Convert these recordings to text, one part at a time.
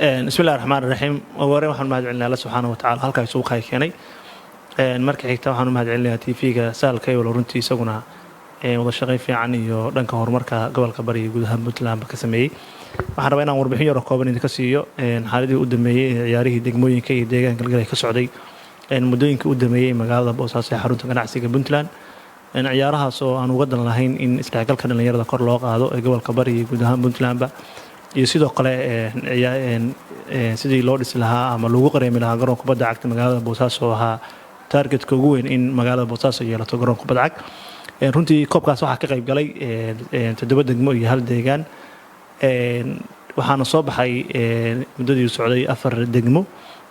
Bismillahi raxmaan raxiim. Ugu horreyn waxaan u mahad celinaya Alla subxaana wa tacala halkaa isugu kay keenay. Marka xigta waxaan u mahad celinayaa TV-ga Sahal Cable, runtii isaguna wada shaqayn fiican iyo dhanka horumarka gobolka Bari iyo guud ahaan Puntlandba ka sameeyey. Waxaan rabaa inaan warbixin yaro kooban idinka siiyo xaaladihii u dambeeyey ee ciyaarihii degmooyinka iyo deegaanka Galgalay ka socday muddooyinkii u dambeeyey magaalada Boosaaso ee xarunta ganacsiga Puntland. Ciyaarahaas oo aan uga dan lahayn in isdhexgalka dhallinyarada kor loo qaado ee gobolka Bari iyo guud ahaan Puntlandba, iyo sidoo kale sidii loo dhisi lahaa ama loogu qareemi lahaa garoon kubadda cagta magaalada Boosaaso, oo ahaa targetka ugu weyn in magaalada Boosaaso yeelato garoon kubadda cag. Runtii koobkaas waxaa ka qayb galay toddoba degmo iyo hal deegaan. Waxaana soo baxay muddadii socday afar degmo,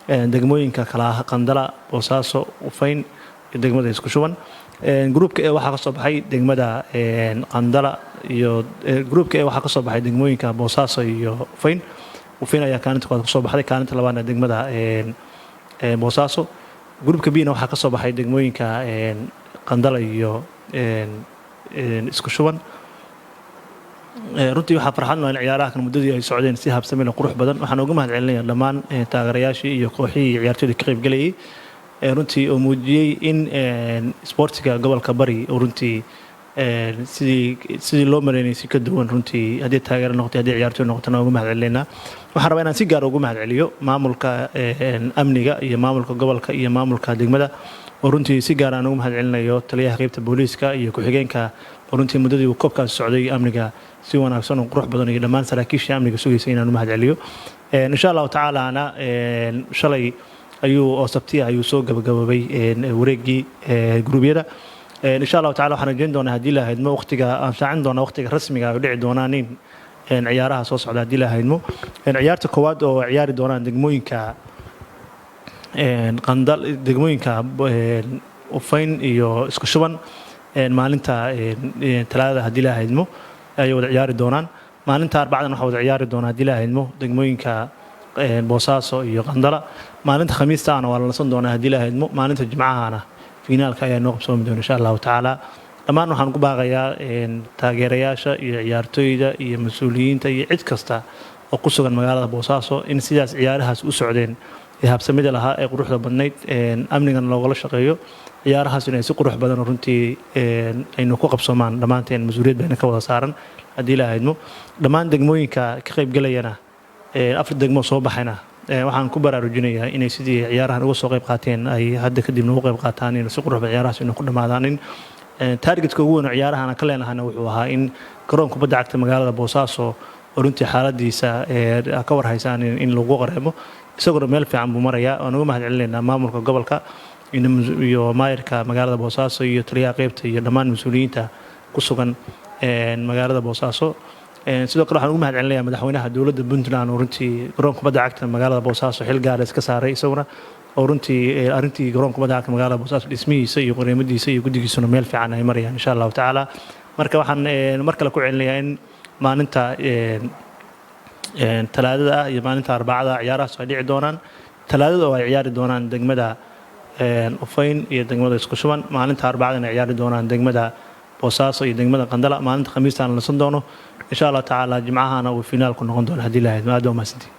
degmooyinka kala ah Qandala, Boosaaso, Ufayn iyo degmada Isku Shuban. Groupka E waxaa kasoo baxay degmada Qandala iyo groupka E waxaa kasoo baxay degmooyinka Boosaaso iyo Ufayn. Ufayn ayaa kaalinta koowaad kasoo baxday, kaalinta labaadna degmada Boosaaso. Groupka B na waxaa kasoo baxay degmooyinka Qandala iyo Isku Shuban. Runtii waxaa farxad noo in ciyaaraha kan muddadii ay socdeen si habsami leh, qurux badan. Waxaan uga mahad celinaya dhammaan taageerayaashii iyo kooxihii ciyaartoyda ka qaybgalayay, runtii oo muujiyey in isboortiga gobolka Bari oo runtii sidii loo maleynayay si ka duwan. Runtii haddii taageero noqotay, haddii ciyaartoy noqotona, uga mahad celinaynaa. Waxaan rabaa inaan si gaar ugu mahad celiyo maamulka amniga iyo maamulka gobolka iyo maamulka degmada, oo runtii si gaar aan ugu mahad celinayo taliyaha qeybta booliiska iyo ku-xigeenka, oo runtii muddadii uu koobkaasi socday amniga si wanaagsan oo qurux badan, iyo dhammaan saraakiishii amniga sugaysa inaan u mahad celiyo. Insha Allahu tacaalaana shalay ayuu oo Sabtiya ayuu soo gabagaboobay wareeggii gruubyada. Insha Allahu tacala waxaan rajayn doonaa, haddii la haydmo, waqtiga aan shaacin doonaa waqtiga rasmiga ay dhici doonaan in ciyaaraha soo socda, haddii la haydmo. Ciyaarta koowaad oo ciyaari doonaan degmooyinka Qandal, degmooyinka Ufayn iyo Isku Shuban, maalinta Talaadada, haddii la haydmo, ayay wada ciyaari doonaan. Maalinta Arbacadan waxaa wada ciyaari doonaa, haddii la haydmo, degmooyinka Boosaaso iyo Qandala. Maalinta Khamiistaana waa la nasan doonaa, haddii la haydmo. Maalinta Jimcahana fiinaalka ayaa noo qabsoomi doona, insha Allahu tacaala. Dhammaan waxaan ku baaqayaa taageerayaasha iyo ciyaartooyda iyo mas-uuliyiinta iyo cid kasta oo ku sugan magaalada Boosaaso in sidaas ciyaarahaas u socdeen ee habsamida lahaa ee quruxda badnayd amnigan loogala shaqeeyo, ciyaarahaas inay si qurux badan runtii aynu ku qabsoomaan. Dhammaanteen mas-uuliyad bayna ka wada saaran, haddii la haydmo. Dhammaan degmooyinka ka qaybgelayana, afar degmo soo baxayna, waxaan ku baraarujinayaa inay sidii ciyaarahan uga soo qayb qaateen ay hadda kadibna uga qayb qaataan, in si qurux badan ciyaarahaas inay ku dhammaadaan. In targetka ugu weyn oo ciyaarahan ka leenahana wuxuu ahaa in garoon kubadda cagta magaalada Boosaaso, oo runtii xaaladiisa ka war haysaan, in lagu qareemo. Isaguna meel fiican buu marayaa. Waan uga mahad celinaynaa maamulka gobolka iyo maayarka magaalada Boosaaso iyo taliyaha qeybta iyo dhammaan mas-uuliyiinta ku sugan magaalada Boosaaso. Sidoo kale waxaan ugu mahad celinayaa madaxweynaha dowladda Puntland, oo runtii garoon kubadda cagta magaalada Boosaaso xil gaara iska saaray, isaguna oo runtii arrintii garoon kubadda cagta magaalada Boosaaso dhismihiisa iyo qareemadiisa iyo guddigiisuna meel fiican ay marayaan, insha Allahu tacaala. Marka waxaan mar kale ku celinayaa in maalinta Talaadada ah iyo maalinta Arbacada ciyaarahaas ay dhici doonaan. Talaadada oo ay ciyaari doonaan degmada Ufayn iyo degmada Isku Shuban, maalinta Arbacadana ay ciyaari doonaan degmada Boosaaso iyo degmada Qandala, maalinta Khamiistana nasan doono, insha Allah tacaala. Jimcahana uu finaalku noqon doono, haddii lahayd. Aad waa mahadsantiin.